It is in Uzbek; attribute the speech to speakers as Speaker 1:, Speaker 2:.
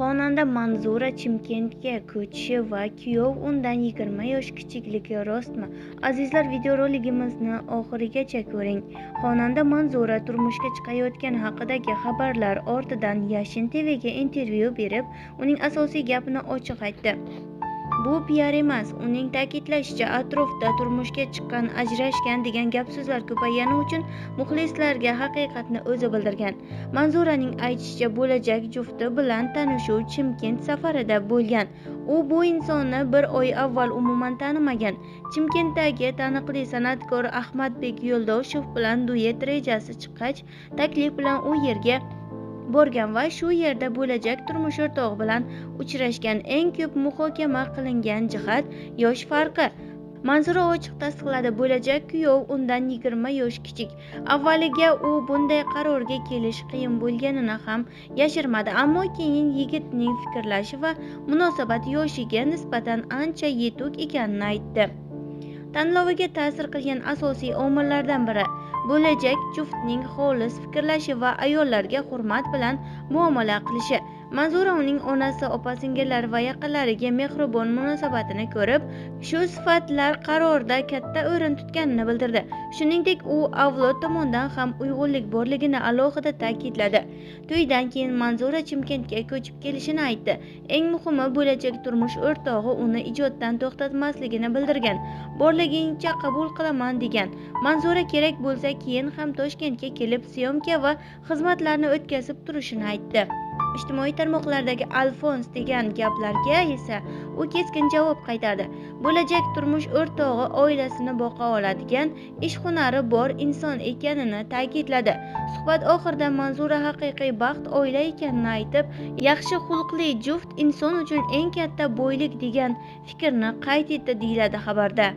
Speaker 1: Xonanda Manzura Chimkentga ko'chishi va kuyov undan 20 yosh kichikligi rostmi? Azizlar, videorolikimizni oxirigacha ko'ring. Xonanda Manzura turmushga chiqayotgani haqidagi xabarlar ortidan Yashin TVga intervyu berib, uning asosiy gapini ochiq aytdi. Bu PR emas. Uning ta'kidlashicha, atrofda turmushga chiqqan, ajrashgan degan gap-so'zlar ko'paygani uchun muxlislarga haqiqatni o'zi bildirgan. Manzuraning aytishicha, bo'lajak jufti bilan tanishuv Chimkent safarida bo'lgan. U bu insonni bir oy avval umuman tanimagan. Chimkentdagi taniqli san'atkor Ahmadbek Yo'ldoshev bilan duet rejasi chiqqach, taklif bilan u yerga borgan va shu yerda bo'lajak turmush o'rtog'i bilan uchrashgan. Eng ko'p muhokama qilingan jihat yosh farqi. Manzura ochiq tasdiqladi, bo'lajak kuyov undan 20 yosh kichik. Avvaliga u bunday qarorga kelish qiyin bo'lganini ham yashirmadi, ammo keyin yigitning fikrlashi va munosabati yoshiga nisbatan ancha yetuk ekanini aytdi. Tanloviga ta'sir qilgan asosiy omillardan biri bo'lajak juftning xolis fikrlashi va ayollarga hurmat bilan muomala qilishi. Manzura uning onasi, opa-singillari va yaqinlariga mehribon munosabatini ko'rib, shu sifatlar qarorda katta o'rin tutganini bildirdi. Shuningdek, u avlod tomonidan ham uyg'unlik borligini alohida ta'kidladi. To'ydan keyin Manzura Chimkentga ko'chib kelishini aytdi. Eng muhimi, bo'lajak turmush o'rtog'i uni ijoddan to'xtatmasligini bildirgan. Borligingcha qabul qilaman degan. Manzura kerak bo'lsa keyin ham Toshkentga kelib syomka va xizmatlarni o'tkazib turishini aytdi. Ijtimoiy tarmoqlardagi Alfons degan gaplarga esa u keskin javob qaytardi. Bo'lajak turmush o'rtog'i oilasini boqa oladigan, ish hunari bor inson ekanini ta'kidladi. Suhbat oxirida Manzura haqiqiy baxt oila ekanini aytib, yaxshi xulqli juft inson uchun eng katta boylik degan fikrni qayd etdi, deyiladi xabarda.